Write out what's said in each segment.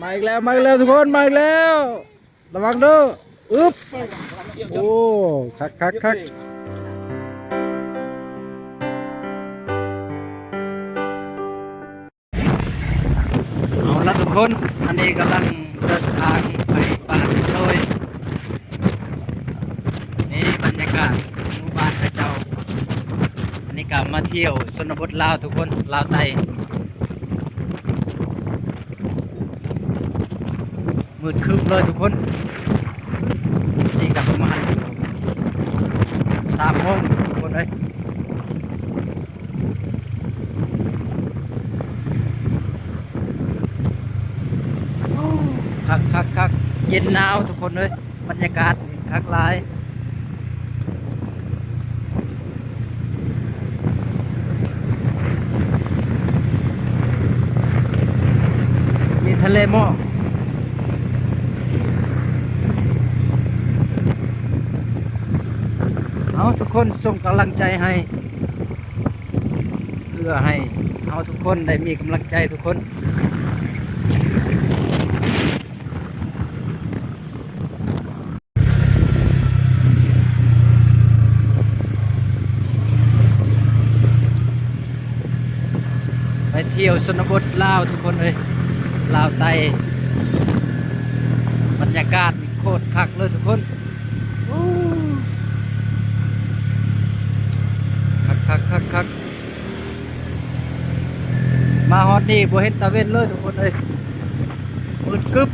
ມາອີກແລ້ວ ມາອີກແລ້ວທຸກຄົນ ມາອີກແລ້ວ ລະວັງເດີ ອຶບ ໂອ້ ຄັກໆໆ ເອົາລະທຸກຄົນ ອັນນີ້ກຳລັງເດີນທາງໄປບ້ານໂດຍ ນີ້ບັນຍາກາດໝູ່ບ້ານເຂົາເຈົ້າ ອັນນີ້ກະມາທ່ຽວຊົນນະບົດລາວທຸກຄົນ ລາວໃຕ້ ມືດຄຶ້ມເລີຍທຸກຄົນ ນີ້ກະປະມານສາມໂມງທຸກຄົນເອີຍ ໂອ້ ຄັກໆໆ ເຢັນໜາວທຸກຄົນເອີຍ ບັນຍາກາດນີ້ຄັກຫຼາຍ. ມີທະເລໝອກ ເອົາ ທຸກຄົນສົ່ງກຳລັງໃຈໃຫ້ ເພື່ອໃຫ້ເຮົາທຸກຄົນໄດ້ມີກຳລັງໃຈທຸກຄົນ. ໄປທ່ຽວຊົນນະບົດລາວທຸກຄົນເອີຍ ລາວໃຕ້ ບັນຍາກາດນີ້ໂຄດຄັກເລີຍທຸກຄົນ ໂອ້ ຄັກໆໆໆ. ມາຮອດນີ້ບໍ່ເຫັນຕາເວັນເລີຍທຸກຄົນເອີຍ ມືດກຶບ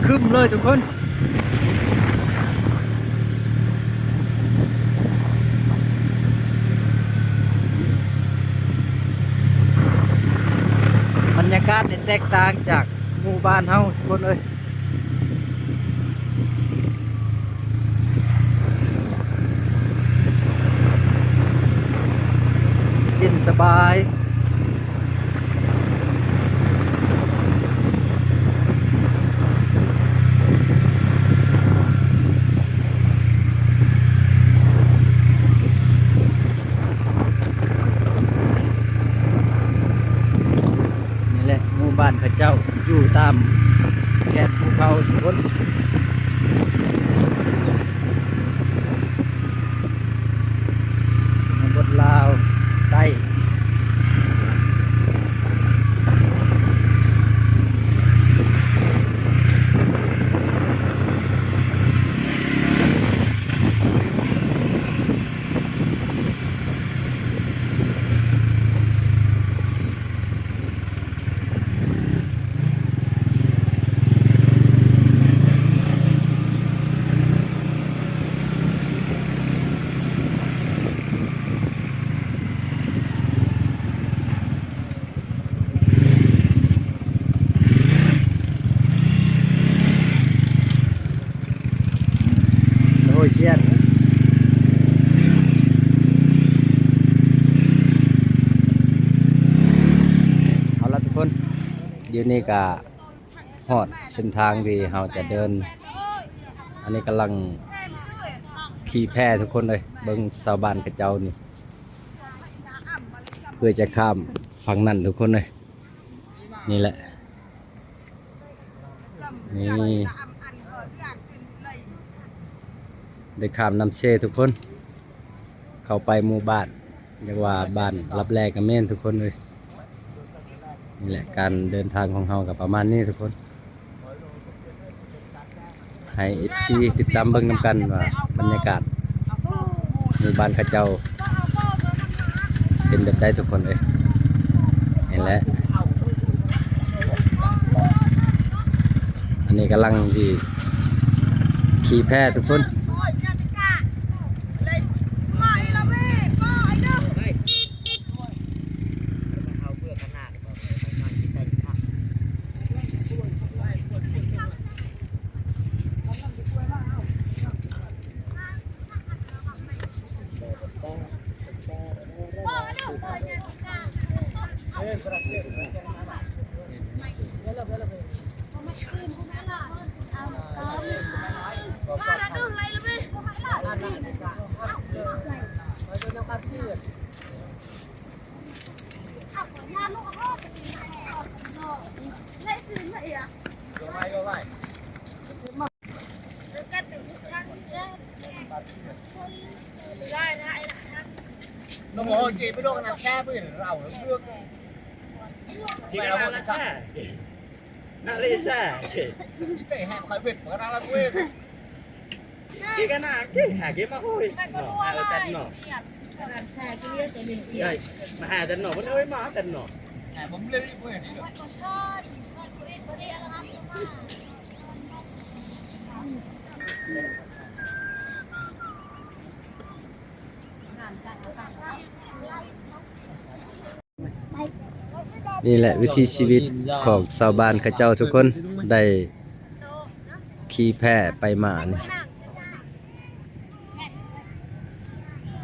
ຄຶ້ມເລີຍທຸກຄົນ ບັນຍາກາດນີ້ແຕກຕ່າງຈາກໝູ່ບ້ານເຮົາທຸກຄົນເອີຍ. ເຢັນສະບາຍ ນີ້ແຫຼະ ໝູ່ບ້ານເຂົາເຈົ້າຢູ່ຕາມແຄມພູເຂົາທຸກຄົນ ຊົນນະບົດລາວໃຕ້. ໂອ້ຍ ຊຽນ ເອົາລະທຸກຄົນ ດຽວນີ້ກະຮອດເສັ້ນທາງທີ່ເຮົາຈະເດີນ ອັນນີ້ກຳລັງຂີ່ແພທຸກຄົນເອີຍ ເບິ່ງຊາວບ້ານເຂົາເຈົ້ານີ້ ເພື່ອຈະຂ້າມຝັ່ງນັ້ນທຸກຄົນເອີຍ ນີ້ແຫຼະ ນີ້ ໄດ້ຂ້າມນ້ຳເຊທຸກຄົນ ເຂົ້າໄປໝູ່ບ້ານ ຮຽກວ່າບ້ານລັບແລກະແມ່ນທຸກຄົນເອີຍ ນີ້ແຫຼະ ການເດີນທາງຂອງເຮົາກະປະມານນີ້ທຸກຄົນ. ໃຫ້ເອັຟຊີຕິດຕາມເບິ່ງນຳກັນວ່າບັນຍາກາດໝູ່ບ້ານເຂົາເຈົ້າເປັນແບບໃດທຸກຄົນເອີຍ ນີ້ແຫຼະ ອັນນີ້ກຳລັງຊິຂີ່ແພທຸກຄົນ. Nó bỏ chị mới đốt cái nắp sáp ấy, rau nó nước. Mẹ nó không chắc. Naleca. Kita yang kau bet pengenalan gue. Ki kana ki ha ki ma hoi. Naleca no. Naleca no. Mana hoi ma tan no. Nah, membeli gue. Naleca. ນີ້ແຫຼະວິຖີຊີວິດຂອງຊາວບ້ານເຂົາເຈົ້າທຸກຄົນ ໄດ້ຂີ່ແພໄປມານີ້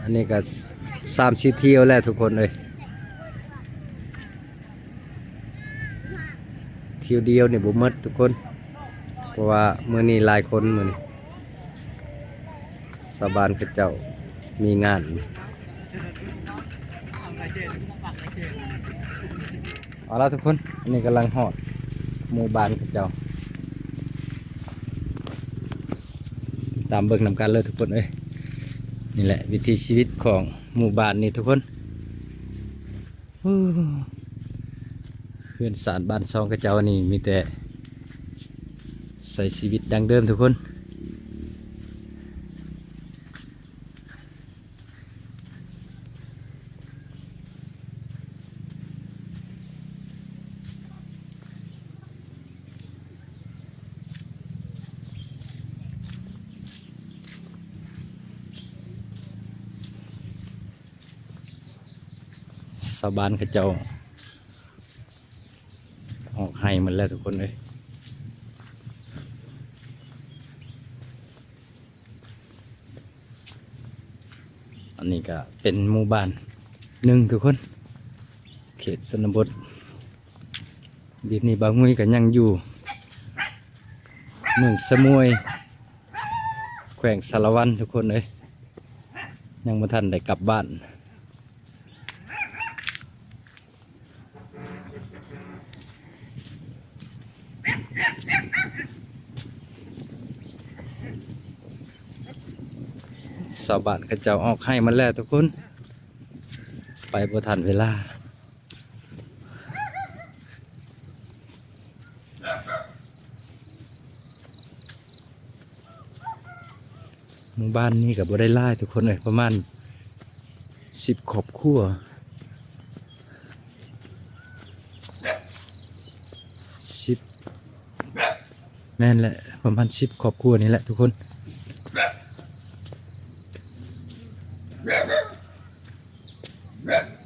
ອັນນີ້ກໍສາມສີ່ທ່ຽວແລ້ວທຸກຄົນເອີຍ ທ່ຽວດຽວນີ້ບໍ່ໝົດທຸກຄົນ ເພາະວ່າມື້ນີ້ຫຼາຍຄົນ ມື້ນີ້ຊາວບ້ານເຂົາເຈົ້າມີງານ. ເອົາລະທຸກຄົນ ອັນນີ້ກຳລັງຮອດໝູ່ບ້ານເຂົາເຈົ້າ ຕາມເບິ່ງນຳກັນເລີຍທຸກຄົນເອີຍ. ນີ້ແຫຼະວິຖີຊີວິດຂອງໝູ່ບ້ານນີ້ທຸກຄົນ. ໂອ້ ເຮືອນຊານບ້ານຊ່ອງເຂົາເຈົ້ານີ້ມີແຕ່ໃຊ້ຊີວິດດັ້ງເດີມທຸກຄົນ. ຊາວບ້ານເຂົາເຈົ້າອອກໄຮ່ໝົດແລ້ວທຸກຄົນເອີຍ. ອັນນີ້ກະເປັນໝູ່ບ້ານໜຶ່ງທຸກຄົນ ເຂດຊົນນະບົດ. ດຽວນີ້ບ່າວງຸ້ຍກະຍັງຢູ່ເມືອງສະໝວຍ ແຂວງສາລະວັນທຸກຄົນເອີຍ ຍັງບໍ່ທັນໄດ້ກັບບ້ານ. ຊາວບ້ານເຂົາເຈົ້າອອກໄຮ່ໝົດແລ້ວທຸກຄົນ ໄປບໍ່ທັນເວລາ. ໝູ່ບ້ານນີ້ກໍບໍ່ໄດ້ຫຼາຍທຸກຄົນເອີຍ ປະມານສິບຄອບຄົວ ສິບ ແມ່ນແຫຼະ ປະມານສິບຄອບຄົວນີ້ແຫຼະທຸກຄົນ.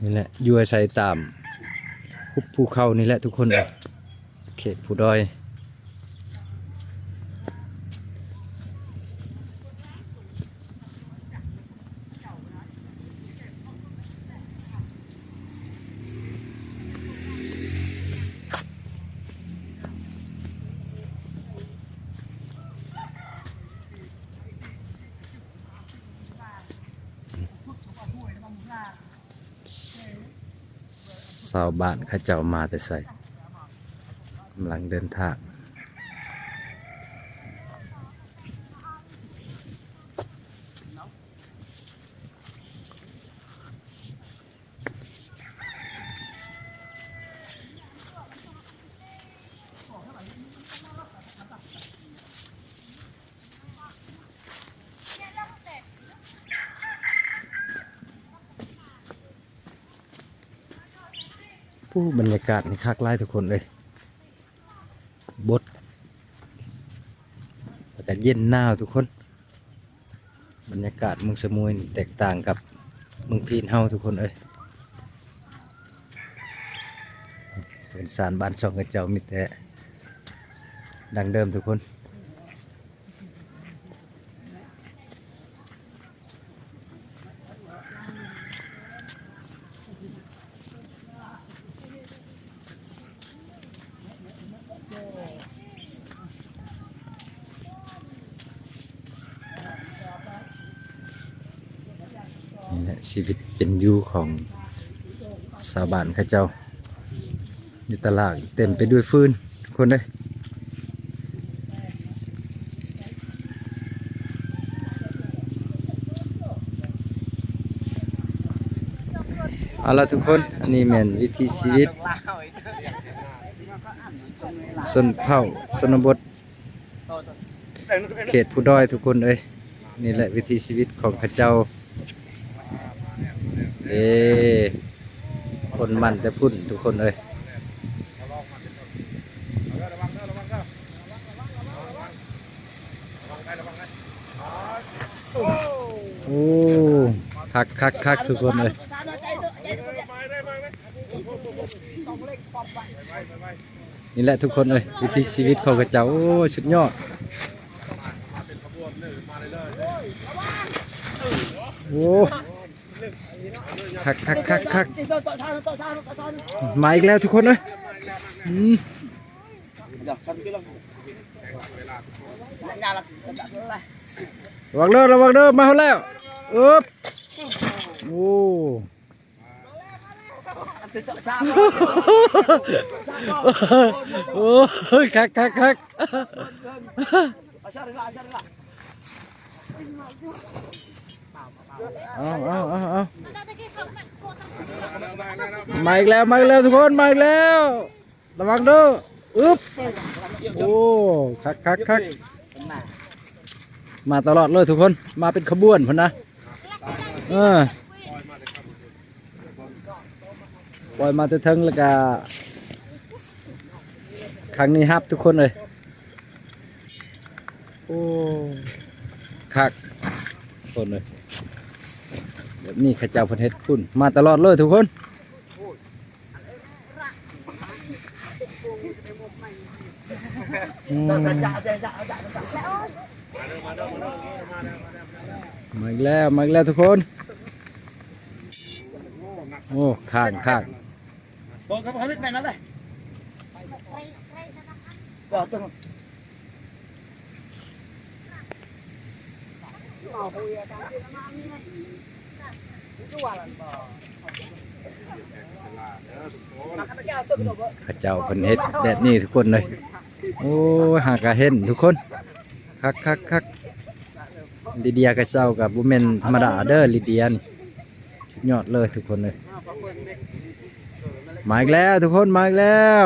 ນີ້ແຫຼະ ຢູ່ອາໄສຕາມຫຸບພູເຂົານີ້ແຫຼະທຸກຄົນເອີຍ ເຂດພູດອຍ. ຊາວບ້ານເຂົາເຈົ້າມາແຕ່ໃສ ກຳລັງເດີນທາງ. ໂອ້ ບັນຍາກາດນີ້ຄັກຫຼາຍທຸກຄົນເອີຍ ບົດ ແລ້ວກະເຢັນໜາວທຸກຄົນ. ບັນຍາກາດເມືອງສະໝວຍນີ້ແຕກຕ່າງກັບເມືອງພີນເຮົາທຸກຄົນເອີຍ. ເຮືອນຊານບ້ານຊ່ອງເຂົາເຈົ້າມີແຕ່ດັ້ງເດີມທຸກຄົນ. ນີ້ແຫຼະຊີວິດເປັນຢູ່ຂອງຊາວບ້ານເຂົາເຈົ້າ. ຢູ່ຕະລ່າງເຕັມໄປດ້ວຍຟືນ ທຸກຄົນເອີຍ. ເອົາລະທຸກຄົນ, ອັນນີ້ແມ່ນວິຖີຊີວິດຊົນເຜົ່າຊົນນະບົດ ເຂດພູດອຍທຸກຄົນເອີຍ. ນີ້ແຫຼະວິຖີຊີວິດຂອງເຂົາເຈົ້າເດ້ ຄົນໝັ່ນແຕ່ພຸ້ນທຸກຄົນເອີຍ. ໂອ້ ຄັກໆໆ ທຸກຄົນເອີຍ. ນີ້ແຫຼະທຸກຄົນເອີຍ ວິຖີຊີວິດຂອງເຂົາເຈົ້າ ໂອ້ຍ ສຸດຍອດ. ໂອ້ ຄັກໆໆໆ ມາອີກແລ້ວທຸກຄົນເອີຍ. ອືມ ລະວັງເດີ ລະວັງເດີ ມາຮອດແລ້ວ. ອຶບ ໂອ້ ໂອ້ຍ ຄັກໆໆ. ເອົາໆໆໆ ມາອີກແລ້ວ ມາອີກແລ້ວທຸກຄົນ ມາອີກແລ້ວ. ລະວັງເດີ ອຶບ ໂອ້ ຄັກໆໆ ມາຕະຫຼອດເລີຍທຸກຄົນ ມາເປັນຂະບວນພຸ້ນນະ. ເອີ ປ່ອຍມາແຕ່ເທິງ ແລ້ວກະຄັ້ງນີ້ຮັບທຸກຄົນເອີຍ. ໂອ້ ຄັກຄົນເອີຍ ແບບນີ້ເຂົາເຈົ້າເພິ່ນເຮັດພຸ້ນ ມາຕະຫຼອດເລີຍທຸກຄົນ. ອືມ ມາອີກແລ້ວ ມາອີກແລ້ວທຸກຄົນ. ໂອ້ ຂ້າງ ຂ້າງ ບໍ່ ກໍບໍ່ເຮັດແມ່ນນັ້ນແຫຼະ ບໍ່ ເຂົາເຈົ້າເພິ່ນເຮັດແບບນີ້ທຸກຄົນເລີຍ. ໂອ້ຍ ຫາກະເຫັນທຸກຄົນ ຄັກໆໆ. ລີເດຍເຂົາເຈົ້າກະບໍ່ແມ່ນທຳມະດາເດີ ລີເດຍນີ້ ສຸດຍອດເລີຍທຸກຄົນເລີຍ. ມາອີກແລ້ວທຸກຄົນ ມາອີກແລ້ວ.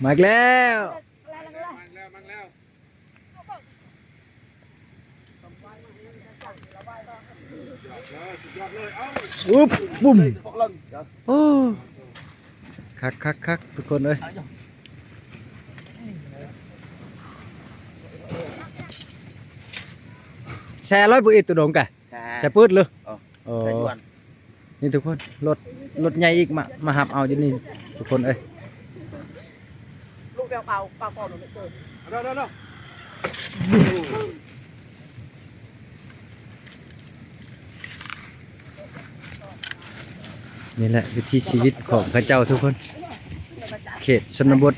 ມາອີກແລ້ວ. ອຸບ ປຸ້ມ ໂອ້ ຄັກໆໆ ທຸກຄົນເອີຍ. ແຊຮ້ອຍບໍ່ອິດໂຕດົງກະ ແຊ ແຊປືດເລີຍ. ໂອ້ ແຊຢວນ. ນີ້ທຸກຄົນ ລົດ ລົດໃຫຍ່ອີກ ມາ ມາຮັບເອົາຢູ່ນີ້ທຸກຄົນເອີຍ. ນີ້ແຫຼະວິຖີຊີວິດຂອງເຂົາເຈົ້າທຸກຄົນ ເຂດຊົນນະບົດ.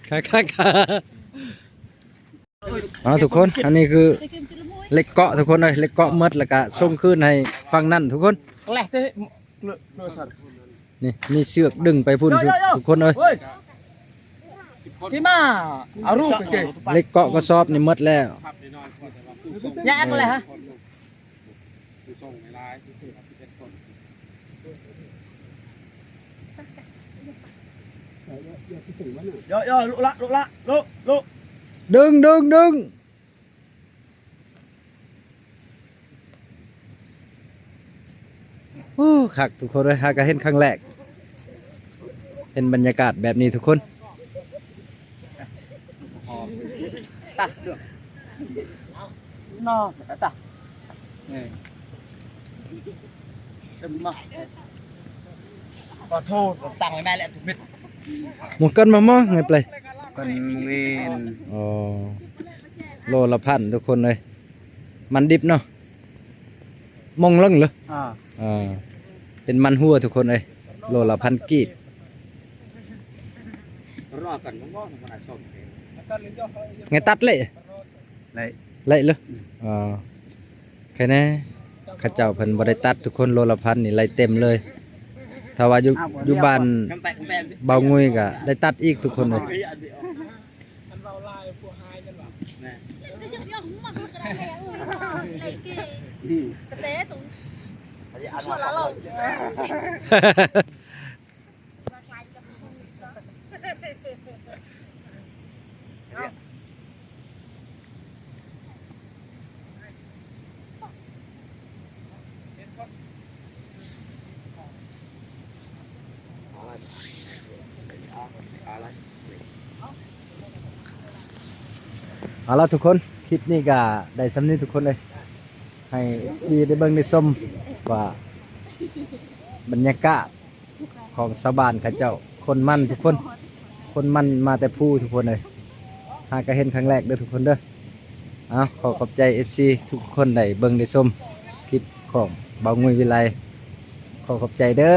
ຄັກໆໆ ເອົາທຸກຄົນ ອັນນີ້ຄືເຫຼັກເກາະທຸກຄົນເອີຍ ເຫຼັກເກາະໝົດ ແລ້ວກະສົ່ງຄືນໃຫ້ຝັ່ງນັ້ນທຸກຄົນ ແລະເຕະ ນີ້ມີເຊືອກດຶງໄປພຸ້ນທຸກຄົນເອີຍ ທີ່ມາ ອາຣູກະເກ ເຫຼັກເກາະກະສອບນີ້ໝົດແລ້ວ ຍາກແລ້ວຮະ ໂຍໂຍ ລຸລະ ລຸລະ ລຸ ລຸ ດຶງ ດຶງ ດຶງ. ໂອ້ ຄັກທຸກຄົນເອີຍ ຫາກະເຫັນຄັ້ງແລກ ເຫັນບັນຍາກາດແບບນີ້ທຸກຄົນ ຕະ ເນາະ ຕະ ເອີ ເຕັມມາ ຂໍໂທດ ຕັ້ງໄວ້ແມ່ແຫຼະທຸກເມັດ ໝູ່ກັນມາມໍ ໄງໄປ ກັນເວນ ອໍ ໂລລະພັນທຸກຄົນເອີຍ ມັນດິບເນາະ ມອງເລິງເລີຍ ອ່າ ເປັນມັນຫົວທຸກຄົນເອີຍ ໂລລະພັນກີບ ໄງຕັດເລ ໄລ ໄລເລີຍ ອືມ ອໍ ແຄ່ແນ່ ເຂົາເຈົ້າເພິ່ນບໍ່ໄດ້ຕັດທຸກຄົນ ໂລລະພັນນີ້ໄລເຕັມເລີຍ ຖ້າວ່າຢູ່ ຢູ່ບ້ານບ່າວງຸ້ຍກະໄດ້ຕັດອີກທຸກຄົນເອີຍ. ເອົາລະທຸກຄົນ ຄລິບນີ້ກະໄດ້ສ່ຳນີ້ທຸກຄົນເອີຍ ໃຫ້ເອັຟຊີໄດ້ເບິ່ງໄດ້ຊົມວ່າບັນຍາກາດ ຂອງຊາວບ້ານເຂົາເຈົ້າ ຄົນໝັ່ນທຸກຄົນ ຄົນໝັ່ນມາແຕ່ພູທຸກຄົນເອີຍ ຫາກະເຫັນຄັ້ງແລກເດີທຸກຄົນເດີ. ເອົາ ຂໍຂອບໃຈເອັຟຊີທຸກຄົນໄດ້ເບິ່ງໄດ້ຊົມຄລິບຂອງບ່າວງຸ້ຍວິໄລ ຂໍຂອບໃຈເດີ.